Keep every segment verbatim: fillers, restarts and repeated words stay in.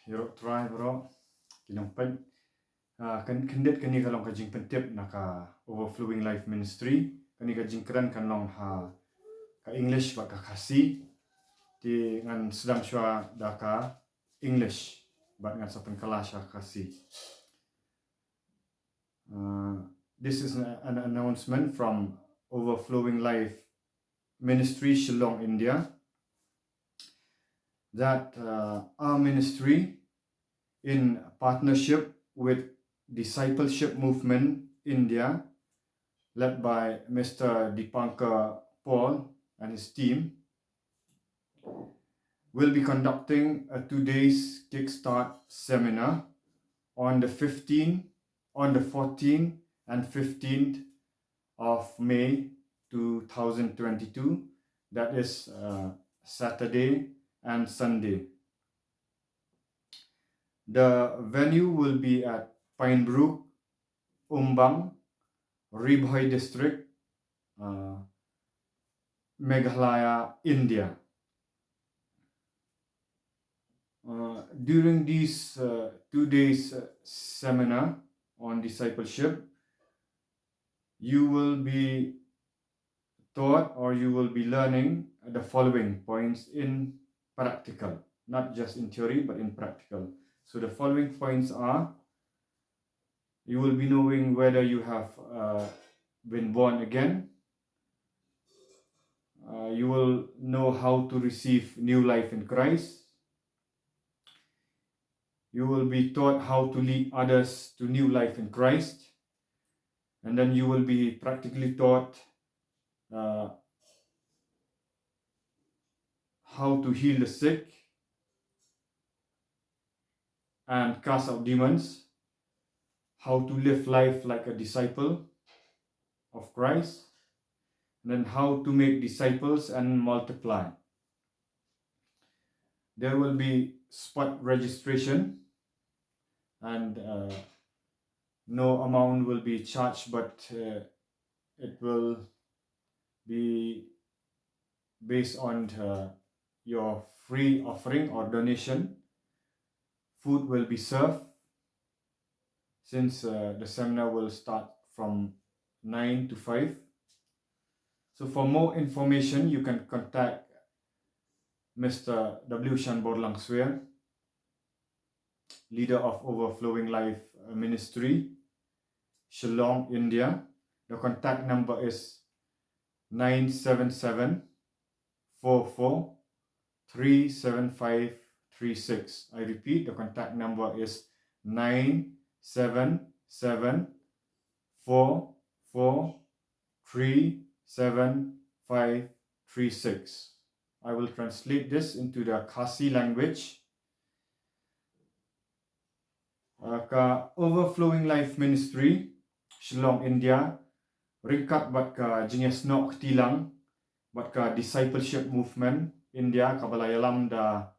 Ïaroh Trai baroh, ki nongpeit. Ah, kan, khyndiat kane ka long ka jingpyntip na ka Overflowing Life Ministry. Kane ka jingkren kan long ha ka English bad ka Khasi. Te ngan sdang shuwa da ka English bad ngan sa pynkylla sha ka Khasi. Uh, this is an, an announcement from Overflowing Life Ministry, Shillong, India, that uh, our ministry, in partnership with Discipleship Movement India, led by Mister Dipankar Paul and his team, will be conducting a two days Kickstart seminar on the fifteenth, on the fourteenth and fifteenth of May two thousand twenty-two, that is uh, Saturday and Sunday. The venue will be at Pine Brook, Umbang, Ri Bhoi District, uh, Meghalaya, India. Uh, during these uh, two days uh, seminar on discipleship, you will be taught or you will be learning the following points in practical, not just in theory, but in practical. So the following points are: you will be knowing whether you have uh, been born again. Uh, you will know how to receive new life in Christ. You will be taught how to lead others to new life in Christ. And then you will be practically taught uh, how to heal the sick and cast out demons, how to live life like a disciple of Christ, and then how to make disciples and multiply. There will be spot registration, and uh, no amount will be charged, but uh, it will be based on uh, your free offering or donation. Food will be served since uh, the seminar will start from nine to five. So for more information, you can contact Mister W Shanbor Langswer, leader of Overflowing Life uh, Ministry, Shillong, India. The contact number is nine seven seven four four three seven five three six. I repeat, the contact number is nine seven seven four four three seven five three six. I will translate this into the Khasi language. Uh, ka Overflowing Life Ministry, Shillong, India, ryngkat bad ka jingïasnoh kti lang bad ka Discipleship Movement India, kaba la ïalam da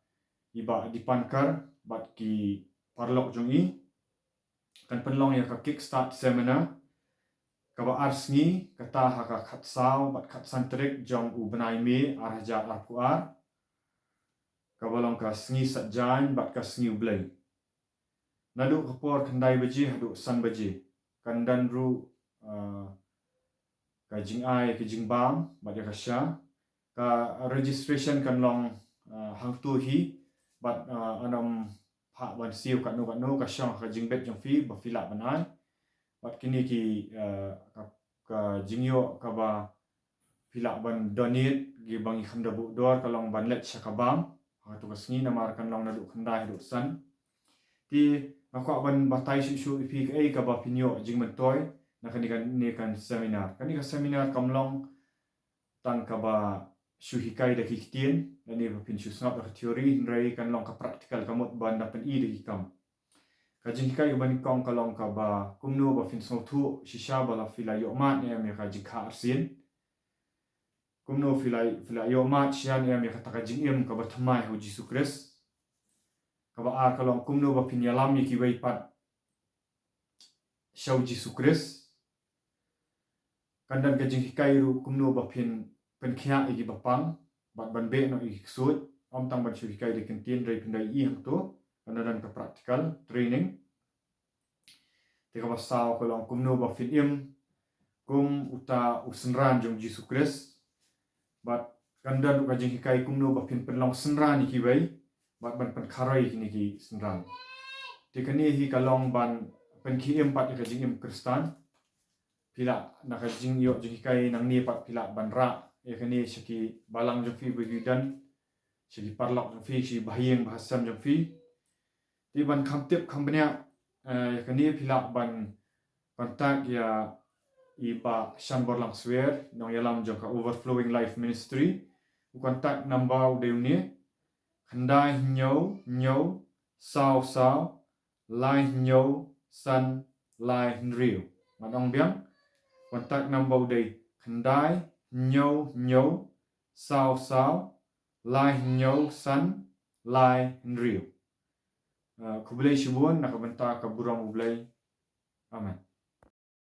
i Bah Dipankar bad ki paralok jong i, kan pynlong ïa ka Kickstart Seminar kaba ar sngi, kata ha ka khatsaw bad khatsan tarik jong u bnai May ar hajar arphew ar, kaba long ka sngi Saitjaiñ bad ka sngi U Blei. Naduh ka por khyndai baje haduh san baje, kan don ruh uh, ka jingai ka jingbam bad ïa ka sha. Ka registration kan long uh, hangto hi bad uh, ynda ym phah ban siew katno katno, ka shong ha ka jingbit jong phi ba phi lah ban ai. Bad kine ki uh, ka, ka jingïoh kaba phi lah ban donate, kiba ngi kham da buh dor, ka long ban leit sha ka bam ha kato ka sngi, namar kan long naduh khyndai haduh san. Te nga kwah ban batai shuh shuh ïa phi kaei kaba phin ïoh jingmyntoi na kane ka, ne ka seminar. Kane ka seminar kam long tang kaba shu hikai da ki ktien lane ba phin shu sngap da ka theory, hynrei kan long ka practical, ka mut ban da pyni da ki kam. Ka jinghikai kaba nyngkong ka long kaba kumno ba phin sngewthuh shisha ba la phi la ïoh mad ne em ïa ka jingkha arsien. Kumno phi la, phi la ïoh mad shisha ne em ïa kata ka jingim kaba thymmai ha u Jisu Khrist. Kaba ar ka long kumno ba phin ïalam ïa kiwei pat sha u Jisu Khrist. Kan don ka jinghikai ruh kumno ba phin pynkhiah ïa kiba pang bad ban beh noh ïa ki ksuid, ym tang ban shu hikai da ki ktien, hynrei phin da ïohi hangto. Na don ka practical training. Te kaba saw ka long kumno ba phin im kum uta u synran jong Jisu Khrist. Bad kan don ka jinghikai kumno ba phin pynlong synran ïa kiwei bad ban pynkharoi ïa kine ki synran. Te kane hi ka long ban pynkhie im pat ïa ka jingim Khristan. Phi lah na ka jingïoh jinghikai nangne pat phi lah ban rah ïa kane sha ki balang jong phi ba ki don, sha ki paralok jong phi, sha ki bahaïing bahasem jong phi. Te ban kham tip kham bniah ïa kane phi lah ban contact ïa i Bah Shanborlang Swer, nongïalam jong ka Overflowing Life Ministry. U contact number u dei une: khyndai hynñiew hynñiew saw saw lai hynñiew san lai hynriew. Ngan ong biang, contact number u dei khyndai hynñiew hynñiew saw saw lai hynñiew san lai hynriew. Khublei shibun na ka bynta ka burom U Blei. Amen.